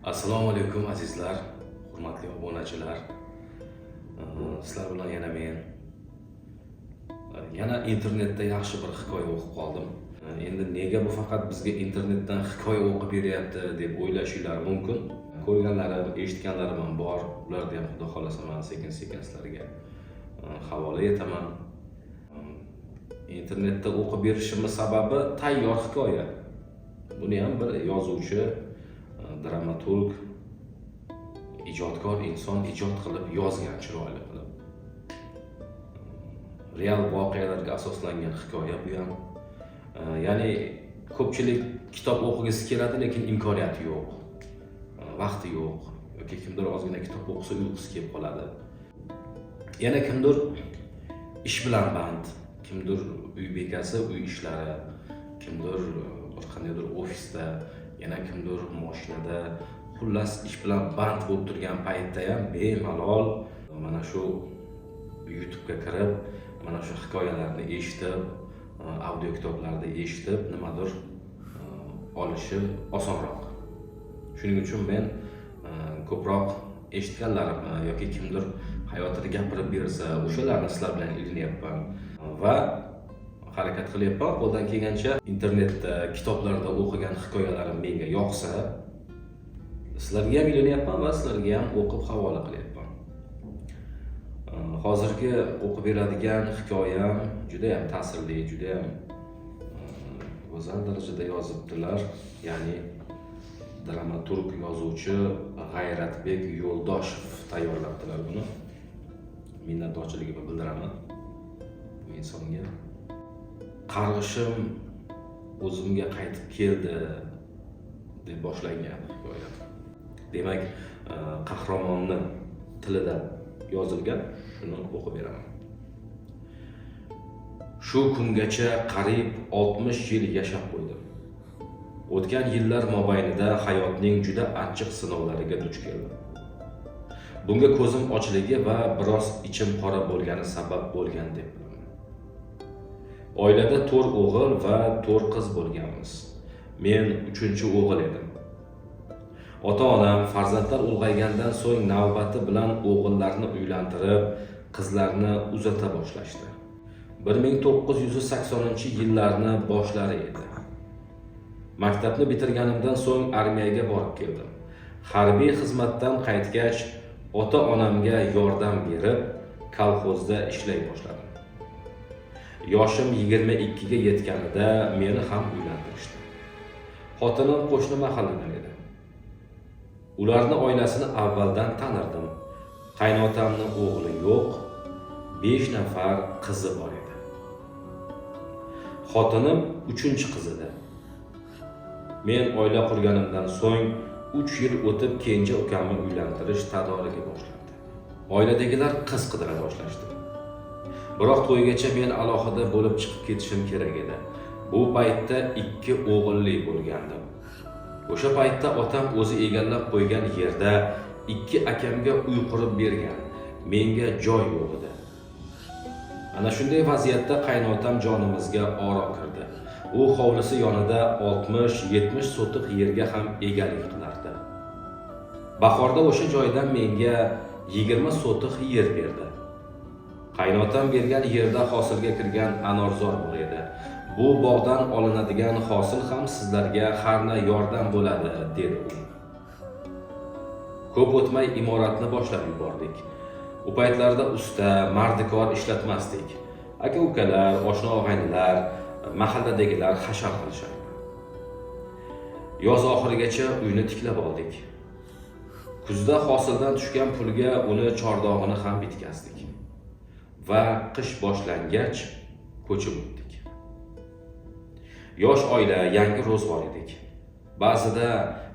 Assalomu alaykum, azizlar, hurmatli obunachilar. Sizlar bilan yana men. Yana internetda yaxshi bir hikoya o'qib qoldim. Endi nega bu faqat bizga internetdan hikoya o'qib beryapti deb o'ylashinglar mumkin. Ko'rganlarim, eshitganlarim ham bor. Ularni ham, xudo xohlasa, man sekin-sekin sizlarga havola etaman. Internetda o'qib berishimni sababi tayyor hikoya. Buni ham bir yozuvchi, dramaturg, ijodkor inson ijod qilib yozgan, chiroyli qilib. Real voqealarga asoslangan hikoya bu ham. Ya'ni ko'pchilik kitob o'qigisi keladi, lekin imkoniyati yo'q, vaqti yo'q yoki kimdir ozgina kitob o'qisa, uyqusi kelib qoladi. Yana kimdir ish bilan band, kimdir uy bekasi, uy ishlari, kimdir bir qandaydir ofisda, yana kimdir moshinada, xullas, ish bilan band bo'lib turgan paytda ham bemalol mana shu YouTubega kirib, mana shu hikoyalarni eshitib, audio kitoblarni eshitib, nimadir olishi osonroq. Shuning uchun men ko'proq eshitganlarimni yoki kimdir hayotini gapirib bersa, o'shalarni sizlar bilan ilinyapman va harakat qilyapman qo'ldan kelgancha. Internetda, kitoblarda o'qigan hikoyalarim menga yoqsa, sizlarga ham ilinyapman va sizlarga ham o'qib havola qilyapman. Hozirgi o'qib beradigan hikoyam judayam ta'sirli, judayam go'zal darajada yozibdilar, ya'ni dramaturg yozuvchi G'ayratbek Yo'ldoshev tayyorlabdilar buni. Minnatdorchiligimni bildiraman bu insonga. "Qarg'ishim o'zimga qaytib keldi" deb boshlangan hikoya. Demak, qahramonni tilida yozilgan, shuni o'qib beraman. Shu kungacha qariyb 60 yil yashab qo'ydim. O'tgan yillar mobaynida hayotning juda achchiq sinovlariga duch keldim. Bunga ko'zim ochligi va biroz ichim qora bo'lgani sabab bo'lgan deb bilaman. Oilada to'rt o'g'il va to'rt qiz bo'lganmiz. Men uchinchi o'g'il edim. Ota onam farzandlar ulg'aygandan so'ng navbati bilan o'g'illarni uylantirib, qizlarni uzata boshlashdi. 1980 yillarni boshlari edi. Maktabni bitirganimdan so'ng armiyaga borib keldim. Harbiy xizmatdan qaytgach, ota onamga yordam berib, kolxozda ishlay boshladim. Yoshim 22 ga yetganida meni ham uylantirishdi. Xotinim qo'shni mahalladan edi. Ularni oilasini avvaldan tanirdim. Qaynotamni o'g'li yo'q, besh nafar qizi bor edi. Xotinim uchinchi qiz edi. Men oila qurganimdan so'ng 3 yil o'tib, kenja ukamni uylantirish tadorigi boshlandi. Oiladagilar qiz qidira boshlashdi. Biroq to'ygacha men alohida bo'lib chiqib ketishim kerak edi. Bu paytda ikki o'g'illi bo'lgandim. O'sha paytda otam o'zi egallab qo'ygan yerda ikki akamga uy qurib bergan. Menga joy yo'q edi. Ana shunday vaziyatda qaynotam jonimizga oro kirdi. U hovlisi yonida 60-70 sotix yerga ham egalik qilardi. Bahorda o'sha joydan menga 20 sotix yer berdi. Qaynotam bergan yerda hosilga kirgan anorzor bor edi. "Bu bog'dan olinadigan hosil ham sizlarga harna yordam bo'ladi", dedi u. Ko'p o'tmay imoratni boshlab yubordik. U paytlarda usta, mardikor ishlatmasdik. Aka ukalar, oshna og'aynilar, mahalladagilar hashar qilishardi. Yoz oxirigacha uyni tiklab oldik. Kuzda hosildan tushgan pulga uni chordog'ini ham bitkazdik va qish boshlangach, ko'chib o'tdik. Yosh oila, yangi ro'zg'or edik. Ba'zida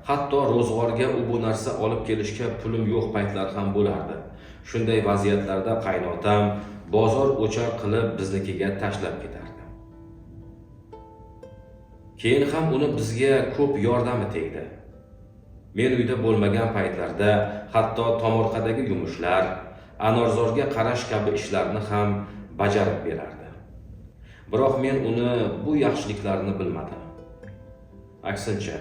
hatto ro'zg'orga u bu narsa olib kelishga pulim yo'q paytlar ham bo'lardi. Shunday vaziyatlarda qaynotam bozor o'char qilib, biznikiga tashlab ketardi. Keyin ham uni bizga ko'p yordami tegdi. Men uyda bo'lmagan paytlarda hatto tomorqadagi yumushlar, anorzorga qarash kabi ishlarni ham bajarib berardi. Biroq men uni bu yaxshiliklarini bilmadim. Aksincha,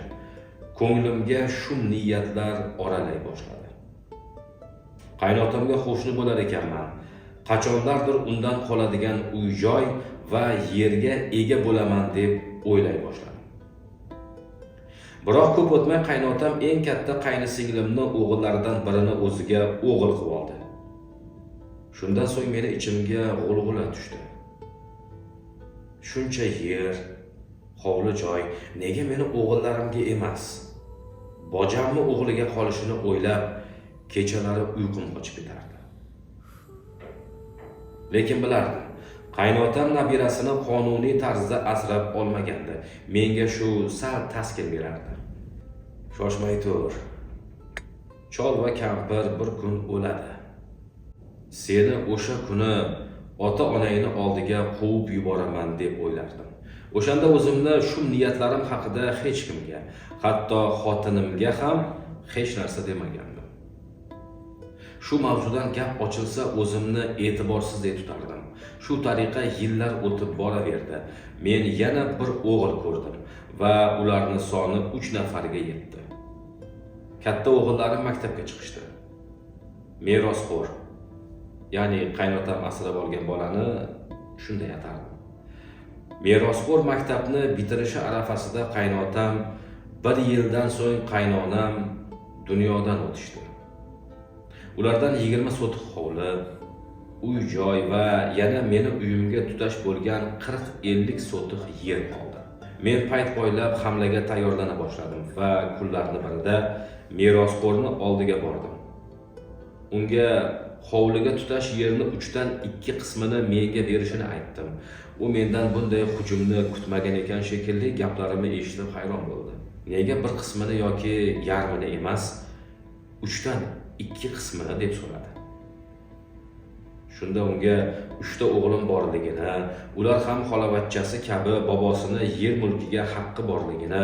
Ko'nglimga shum niyatlar oralay boshladi. Qaynotamga qo'shni bo'lar ekanman, qachonlardir undan qoladigan uy-joy va yerga ega bo'laman deb o'ylay boshladim. Biroq ko'p o'tmay qaynotam eng katta qaynisinglimni o'g'illaridan birini o'ziga o'g'il qilib oldi. Shundan so'ng meni ichimga g'ulg'ula tushdi. Shuncha yer, hovli joy nega meni o'g'illarimga emas, bojamni o'g'liga qolishini o'ylab kechalari uyqum qochib ketardi. Lekin bilardim, qaynotam nabirasini qonuniy tarzda asrab olmagandi. Menga shu sal taskin berardi. Shoshmay tur. Chol va kampir bir kun o'ladi. Seni o'sha kuni ota-onangni oldiga quvib yuboraman deb o'ylardim. O'shanda o'zimni shum niyatlarim haqida hech kimga, hatto xotinimga ham hech narsa demagandim. Shu mavzudan gap ochilsa o'zimni e'tiborsizdek tutardim. Shu tariqa yillar o'tib boraverdi. Men yana bir o'g'il ko'rdim va ularning soni 3 nafarga yetdi. Katta o'g'illarim maktabga chiqishdi. Merosxo'r, ya'ni qaynotam asrab olgan bolani shunday atardim. Merosxo'r maktabni bitirishi arafasida qaynotam, bir yildan so'ng qaynonam dunyodan o'tishdi. Ulardan 20 sotix hovli, uy-joy va yana meni uyimga tutash bo'lgan 40-50 sotix yer qoldi. Men payt poylab hamlaga tayyorlana boshladim va kunlarning birida merosxo'rni oldiga bordim. Unga hovliga tutash yerni 3dan 2 qismini menga berishini aytdim. U mendan bunday hujumni kutmagan ekan shekilli, gaplarimni eshitib hayron bo'ldi. Nega bir qismini yoki yarmini emas, 3dan 2 qismini deb so'radi. Shunda unga 3 ta o'g'lim borligini, ular ham xolavachchasi kabi bobosini yer mulkiga haqqi borligini,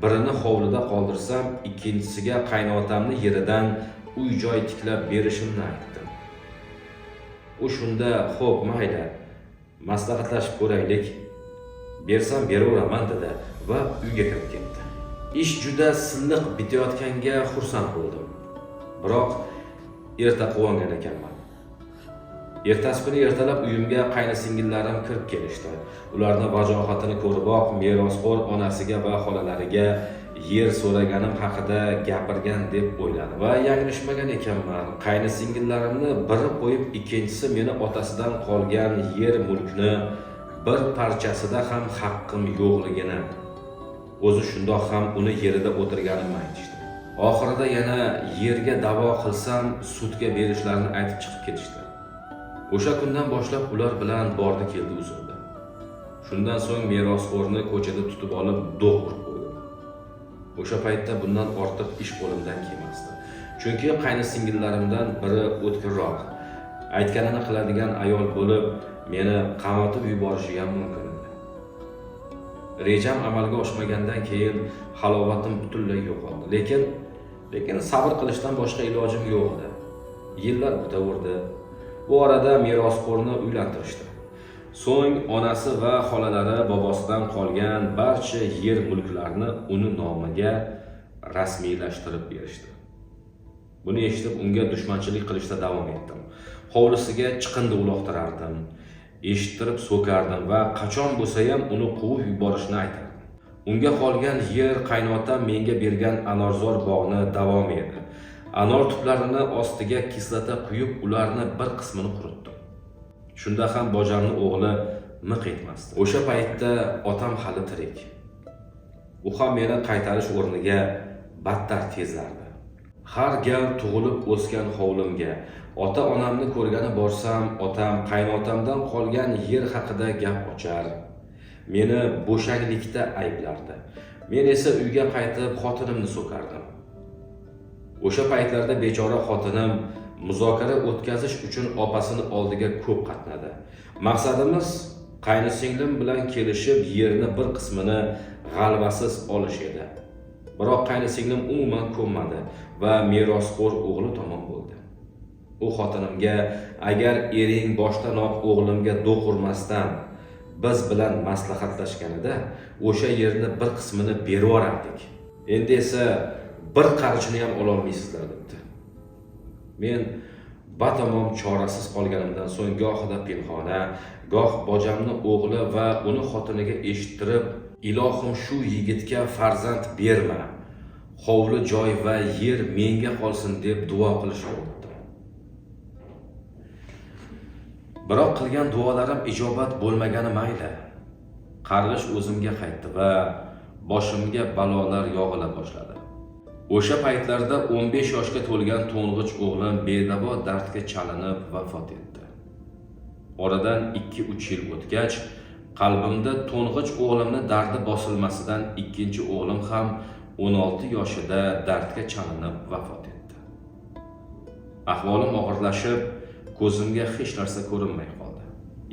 birini hovlida qoldirsam, ikkinchisiga qaynotamni yeridan uy-joy tiklab berishimni aytdim. U shunda, "Xo'p, mayli, maslahatlashib ko'raylik, bersam beraveraman" dedi va uyga kirib ketdi. Ish juda silliq bitayotganga xursand bo'ldim. Biroq erta quvongan ekanman. Ertasi kuni ertalab uyimga qaynisingillarim kirib kelishdi. Ularni vajohatini ko'riboq merosxo'r onasiga va xolalariga yer so'raganim haqida gapirgan deb o'yladi va yanglishmagan ekanman. Qaynisingillarimni biri qo'yib ikkinchisi meni otasidan qolgan yer mulkni bir parchasida ham haqqim yo'qligini, o'zi shundoq ham uni yerida o'tirganimni aytishdi. Oxirida yana yerga da'vo qilsam sudga berishlarini aytib chiqib ketishdi. O'sha kundan boshlab ular bilan bordi keldi uzildi. Shundan so'ng merosxo'rni ko'chada tutib olib do'q urib qo'ydim. O'sha paytda bundan ortiq ish qo'limdan kelmasdi. Chunki qaynisingillarimdan biri o'tkirroq, aytganini qiladigan ayol bo'lib, meni qamatib yuborishi ham mumkin edi. Rejam amalga oshmagandan keyin halovatim butunlay yo'qoldi. Lekin sabr qilishdan boshqa ilojim yo'q edi. Yillar o'taverdi. Bu orada merosxo'rni uylantirishdi. So'ng onasi va xolalari bobosidan qolgan barcha yer mulklarni uni nomiga rasmiylashtirib berishdi. Buni eshitib unga dushmanchilik qilishda davom etdim. Hovlisiga chiqindi uloqtirardim, eshittirib so'kardim va qachon bo'lsa ham uni quvib yuborishni aytardim. Unga qolgan yer qaynotam menga bergan anorzor bog'ni davom edi. Anor tuplarini ostiga kislota quyib, ularni bir qismini quritdim. Shunda ham bojamni o'g'li miq etmasdi. O'sha paytda otam hali tirik. U ham meni qaytarish o'rniga battar tezlardi. Har gal tug'ilib o'sgan hovlimga ota-onamni ko'rgani borsam, otam qaynotamdan qolgan yer haqida gap ochar. Meni bo'shanglikda ayblardi. Men esa uyga qaytib xotinimni so'kardim. O'sha paytlarda bechora xotinim muzokara o'tkazish uchun opasini oldiga ko'p qatnadi. Maqsadimiz qaynisinglim bilan kelishib yerni bir qismini g'alvasiz olish edi. Biroq qaynisinglim umuman ko'nmadi va merosxo'r o'g'li tomon bo'ldi. U xotinimga, agar ering boshdanoq o'g'limga do'q urmasdan biz bilan maslahatlashganida o'sha yerni bir qismini berib yuborardik. Endi esa bir qarichini ham ololmaysizlar debdi. Men batamom chorasiz qolganimdan so'ng gohida pinhona, goh bojamni o'g'li va uni xotiniga eshittirib, ilohim shu yigitga farzand berma, hovli joy va yer menga qolsin deb duo qilishga o'tdim. Biroq qilgan duolarim ijobat bo'lmagani mayli. Qarg'ish o'zimga qaytdi va boshimga balolar yog'ila boshladi. O'sha paytlarda 15 yoshga to'lgan to'ng'ich o'g'lim bedavo dardga chalinib vafot etdi. Oradan 2-3 yil o'tgach, qalbimda to'ng'ich o'g'limni dardi bosilmasidan ikkinchi o'g'lim ham 16 yoshida dardga chalinib vafot etdi. Ahvolim og'irlashib, ko'zimga hech narsa ko'rinmay qoldi.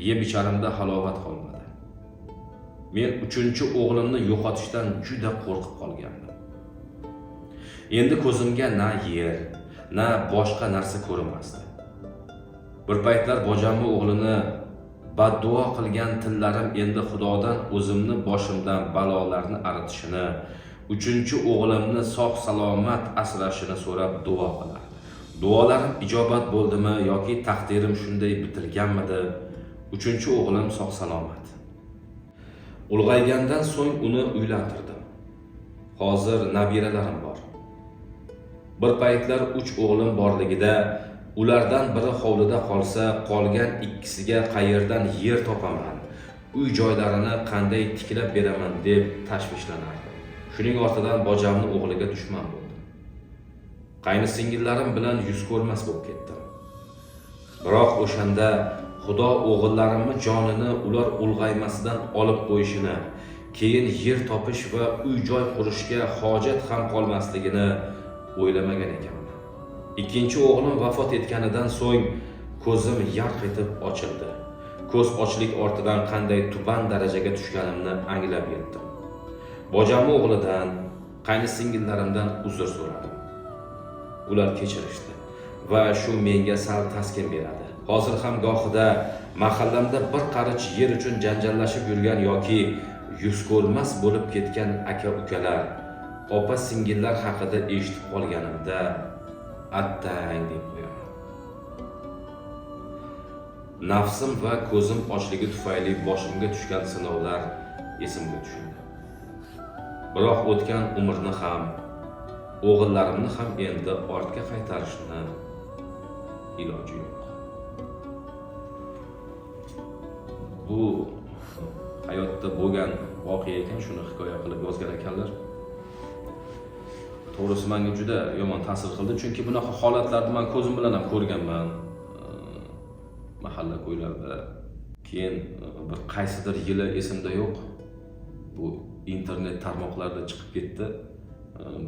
Yeb icharimda halovat qolmadi. Men uchinchi o'g'limni yo'qotishdan juda qo'rqib qolgandim. Endi ko'zimga na yer, na boshqa narsa ko'rinmasdi. Bir paytlar bojamni o'g'lini badduo qilgan tillarim endi Xudodan o'zimni boshimdan balolarni aritishini, uchinchi o'g'limni sog' salomat asrashini so'rab duo qilardi. Duolarim ijobat bo'ldimi yoki taqdirim shunday bitilganmidi? Uchinchi o'g'lim sog' salomat. Ulg'aygandan so'ng uni uylantirdim. Hozir nabiralarim bor. Bir paytlar 3 o'g'lim borligida ulardan biri hovlida qolsa, qolgan ikkisiga qayerdan yer topaman, uy joylarini qanday tiklab beraman deb tashvishlanardim. Shuning ortidan bojamni o'g'liga dushman bo'ldim. Qayni singillarim bilan yuz ko'rmas bo'lib ketdim. Biroq o'shanda Xudo o'g'illarimni jonini ular ulg'aymasidan olib qo'yishini, keyin yer topish va uy joy qurishga hojat ham qolmasligini o'ylamagan ekanman. Ikkinchi o'g'lim vafot etganidan so'ng ko'zim yarq etib ochildi. Ko'z ochlik ortidan qanday tuban darajaga tushganimni anglab yetdim. Bojamni o'g'lidan, qayni singillarimdan uzr so'radim. Ular kechirishdi va shu menga sal taskin beradi. Hozir ham gohida mahallamda bir qarich yer uchun janjallashib yurgan yoki yuz ko'rmas bo'lib ketgan aka-ukalar, opa singillar haqida eshitib qolganimda attang deb qo'yaman. Nafsim va ko'zim ochligi tufayli boshimga tushgan sinovlar esimga tushadi. Biroq o'tgan umrni ham, o'g'illarimni ham endi ortga qaytarishni iloji yo'q. Bu hayotda bo'lgan voqea ekan, shuni hikoya qilib yozgan ekanlar. To'g'risi menga juda yomon ta'sir qildi, chunki bunaqa holatlarni men ko'zim bilan ham ko'rganman. Mahalla ko'ylarda. Keyin bir qaysidir yili esimda yo'q. Bu internet tarmoqlarida chiqib ketdi.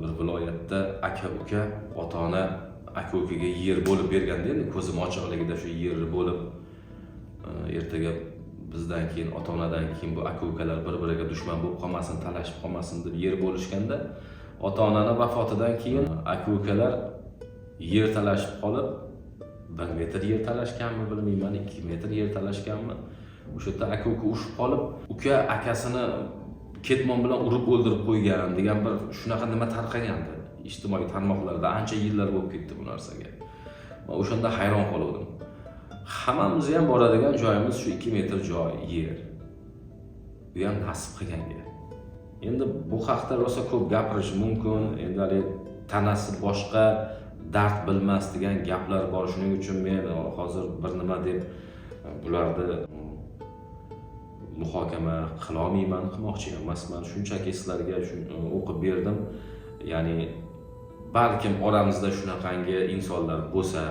Bir viloyatda aka-uka, ota-ona aka-ukaga yer bo'lib berganda, endi ko'zim ochiqligida shu yerni bo'lib, ertaga bizdan keyin, ota-onadan keyin bu aka-ukalar bir-biriga dushman bo'lib qolmasin, talashib qolmasin deb yer bo'lishganda, ota-onani vafotidan keyin aka-ukalar yer talashib qolib, 1 metr yer talashganmi bilmayman, 2 metr yer talashganmi, o'sha yerda aka-uka urushib qolib, uka akasini ketmon bilan urib o'ldirib qo'ygan degan bir shunaqa nima tarqagandi ijtimoiy tarmoqlarda. Ancha yillar bo'lib ketdi bu narsaga. Men o'shanda hayron qoldim. Hammamiz ham boradigan joyimiz shu 2 metr joy, yer. Bu ham nasib qilganga. Endi bu haqda rosa ko'p gapirish mumkin. Endi hali tanasi boshqa dard bilmas degan gaplar bor. Shuning uchun men hozir bir nima deb bularni muhokama qila olmayman, qilmoqchi emasman. Shunchaki sizlarga o'qib berdim. Ya'ni balkim oramizda shunaqangi insonlar bo'lsa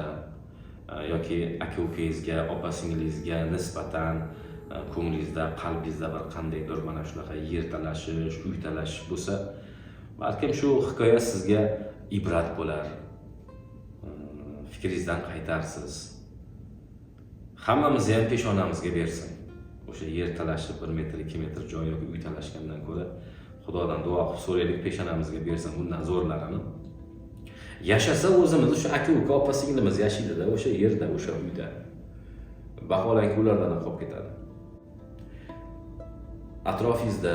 yoki aka-ukangizga, opa-singlingizga nisbatan ko'nglingizda, qalbingizda bir qandaydir mana shunaqa yer talashish, uy talashish bo'lsa, balkim shu hikoya sizga ibrat bo'lar. Fikringizdan qaytarsiz. Hammamizni ham peshonamizga bersin. O'sha yer talashib 1 metr, 2 metr joy yoki uy talashgandan ko'ra Xudodan duo qilib so'raylik, peshonamizga bersin bundan zo'rlarini. Yashasa o'zimizni shu aka-uka, opa-singlimiz yashaydi-da o'sha yerda, o'sha uyda. Vaholanki ulardan ham qolib ketadi. Atrofingizda,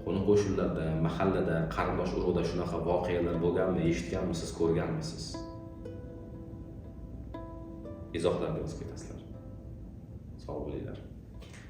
Qo'ni qo'shnilarda, mahallada, qarindosh urug'da shunaqa voqealar bo'lganmi, eshitganmisiz, ko'rganmisiz? Izohlarda yozib ketasizlar. Sog' bo'linglar.